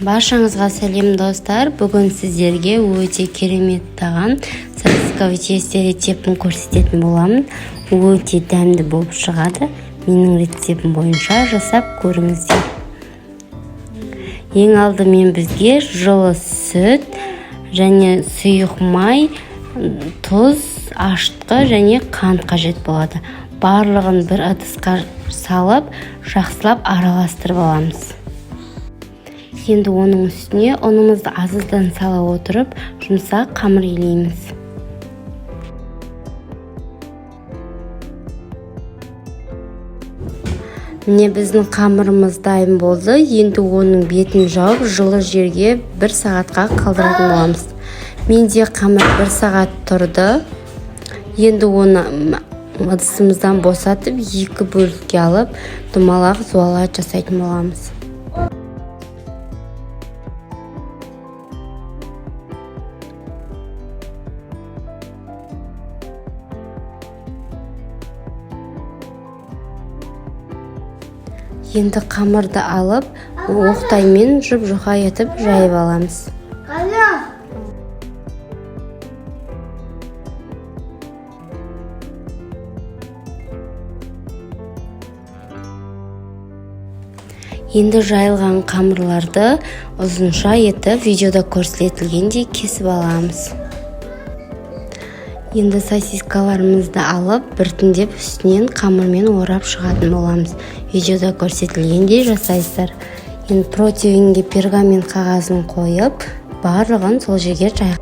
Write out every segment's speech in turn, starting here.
Баршаңызға сәлем, достар! Бүгін сіздерге өте керемет тағам, сосисковый тесто рецептін көрсететін боламын. Өте дәмді болып шығады. Менің рецептім бойынша жасап көріңіздер. Ең алдымен бізге жылы сүт және сұйық май, тұз, ашытқы және қант қажет болады. Барлығын бір ыдысқа салып, жақсылап араластырып аламыз. Енді оның үстіне ұнымызды аз-аздан сала отырып, жұмсақ қамыр илейміз. Міне, біздің қамырымыз дайын болды. Енді оның бетін жауып, жылы жерге бір сағатқа қалдыратын боламыз. Менде қамыр бір сағат тұрды. Енді оны ыдысымыздан босатып, екі бөлікке алып, домалақ зуала жасайтын боламыз. Енді қамырды алып, оқтаймен жұп-жұқа етіп жайып аламыз. Енді жайылған қамырларды ұзынша етіп, видеода көрсетілгендей кесіп аламыз. Енді сосискаларымызды алып, біртіндеп үстінен қамырмен орап шығатын боламыз. Видеода көрсетілгендей жасайсыздар. Енді противеньге пергамент қағазын қойып, барлығын сол жерге жай.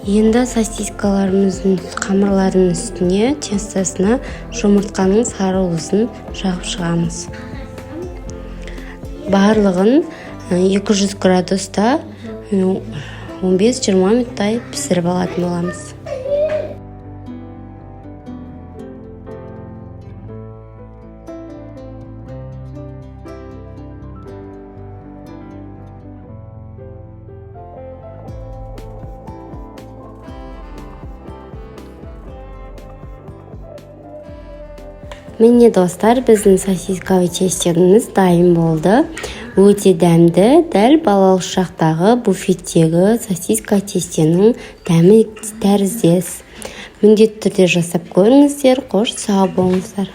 Енді сосискаларымыздың қамырлардың үстіне, тестосына жұмыртқаның сары уызын жағып шығамыз. Барлығын 200 градуста 15-20 минуттай пісіріп алатын боламыз. Міне, достар, біздің сосисковый тестоміз дайын болды. Өте дәмді, дәл балалық шақтағы буфеттегі сосиска тестенің дәмі тәріздес. Міндетті түрде жасап көріңіздер. Қош, сау болыңыздар!